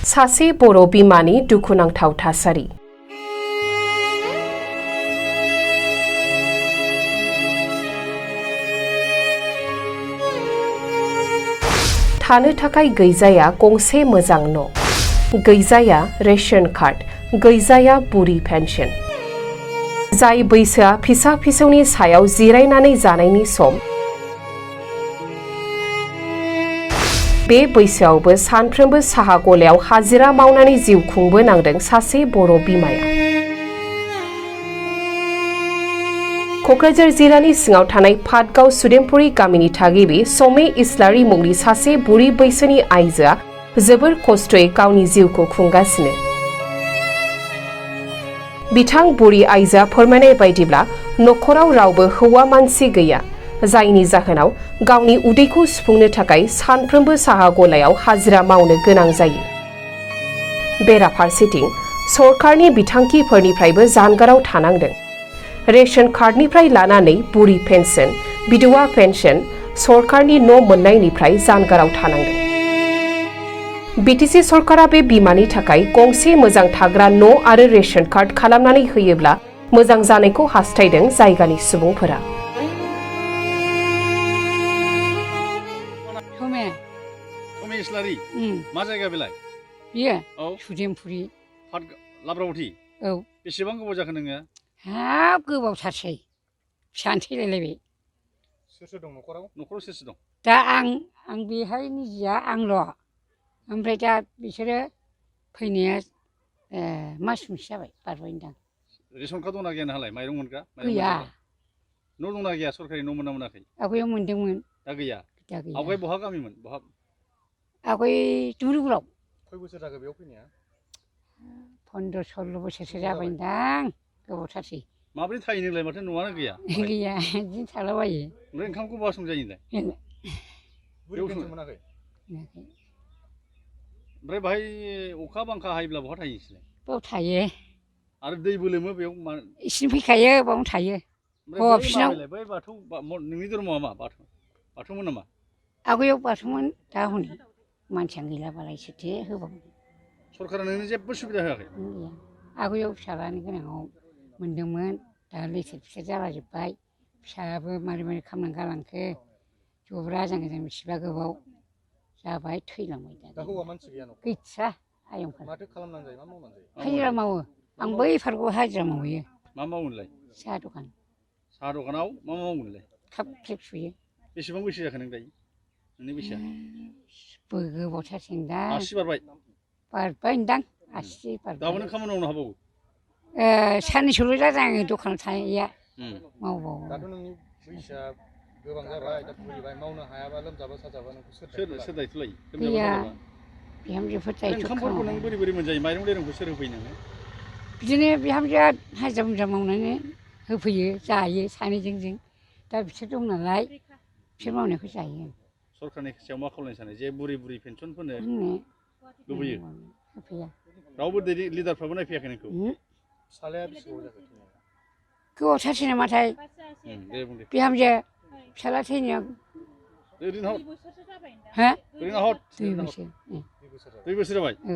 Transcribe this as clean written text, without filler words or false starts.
सासे बर' बिमानि दुखुनांथाव थासारि। थानो थाखाय गैजाया गंसे मोजां न', गैजाया रेशन कार्ड, गैजाया बुरि पेन्सन। जाय बैसोआ फिसा फिसौनि सायाव जिरायनानै जानायनि सम, बे बैसोआवबो सानफ्रोमबो साहा गलायाव हाजिरा मावनानै जिउ खुंबोनांदों सासे बर' बिमाया। क'क्राझार जिल्लानि सिङाव थानाय पाटगाव सुदेमपुरि गामिनि थागिबि समे इस्लारि मुंनि सासे बुरि बैसोनि आइजोआ जोबोर खस्थ'यै गावनि जिउखौ खुंगासिनो। बिथां बुरि आइजोआ फोरमायनाय बायदिब्ला न'खराव रावबो हौवा मानसि गैया, जायनि जाहोनाव गावनि उदैखौ सुफुंनो थाखाय सानफ्रोमबो साहा गलायाव हाजिरा मावनो गोनां जायो। बेराफारसेथिं सरकारनि बिथांखिफोरनिफ्रायबो जानगाराव थानांदों। रेशन कार्डनिफ्राय लानानै बुरि पेन्सन, बिधवा पेन्सन, सरकारनि न' मोननायनिफ्राय जानगाराव थानांदों। बिटिसि सरकारा बे बिमानि थाखाय गंसे मोजां थाग्रा न' आरो रेशन कार्ड खालामनानै होयोब्ला मोजां जानायखौ हास्थायदों जायगानि सुबुंफोरा। समे इस्लारि मा जायगा बेलाय? बियो सुदेमपुरि लाब्रावथि। औ। बेसेबां गोबाव जाखो नोङो? हाब गोबावथारसै, फिसानो थैलायलायबाय। सोर सोर दं न'खराव? न'खराव सोर सोर दं? दा आं बेहाय निजिया आंल'। ओमफ्राय दा बिसोरो फैनाया मास मोनसे जाबाय, बारबायदां। रेशन कार्ड दंना गैया नोंहालाय, माइरं मोनग्रा? गैया। न' दंना गैया, सरकारि न' मोनना मोनाखै? आवगायाव मोनदोंमोन। दा गैया? दा गैया। आवगाय बहा गामिमोन? बहा? आवगाय दुमरुगुराव। खय बोसोर जाखो बेयाव फैनाया? 15-16 बोसोरसो जाबायदां, गोबावथारसै। माब्रै थायो नोंलाय, माथो न'आनो गैया? गैया, बिदिनो थालाबायो। ओमफ्राय ओंखामखौ बहा संजायो नोंलाय? बुरि पेन्सन मोनाखै? मोनाखै। ओमफ्राय बाहाय अखा बांखा हायोब्ला बहा थायो नोंसोरलाय? बाव थायो। आरो दैबो लोमो बेयाव? इसिं फैखायो, बावनो थायो। बै बाथौ नोंनि धर्मआ मा? बाथौमोन नामा? आवगायाव बाथौमोन, दा हनै मानसियानो गैलाबालाय सोरथो होबावनो। सरकारा नोंनो जेबो सुबिदा होआखै? गैया। आवगायाव फिसालानि गोनाङाव मोनदोंमोन, दा लेथेर फेथेर जालाजोब्बाय। फिसायाबो मारै मारै खालामनानै गालांखो, जब्रा आजां गाजां बेसेबा गोबाव जाबाय, थैलांबाय दा। दा हौवा मानसि गैया न'खराव? गैथ्रा आयंफोर। माथो खालामनानै जायो, मा मावनानै जायो? हाजिरा मावो, आं बै फारगौ हाजिरा मावहैयो। मा मावो नोंलाय? साहा दखान। साहा दखानाव मा मावो नोंलाय? काप प्लेट सुयो। बेसेबां बैसो जाखो नों दायो? नोंनि बैसोआ? गोबावथारसै दा। 80 बारबाय? बारबायदां, 80 बारबाय। दाबो नों खामानि मावनो हाबावो? साननैसोल' जादों आङो दखानाव थानाया, मावबावो। दाथ' नोंनि बैसोआ गोबां जाबाय, दा बुरिबाय, मावनो हायाबा लोमजाबा साजाबा नोंखौ सोर दायथ' लायो? गैया, बिहामजोफोर दायथ' ओंखामफोरखौ नों बोरै मोनजायो? माइरं दैरंखौ सोर होफैयो नोङो? बिदिनो बिहामजोआ हाजिरा मुजिरा मावनानै होफैयो, जायो सानैजों जों। दा बिसोर दं नालाय, बिसोर मावनायखौ जायो। सरकारनि सायाव मा खावलायनो सानो? जे बुरि पेन्सनफोरनो लुबैयो? होफैया। रावबो लिडारफ्राबो नायफैयाखै नोंखौ? फिसालाया बेसे गोबाव जाखो? गोबावथारसै नामाथाय? दे बुं दे। बिहामजो फिसाला थैनाया ओरैनो हर। हा? ओरैनो हर। 2 बोसोर। 2 बोसोर जाबाय? औ।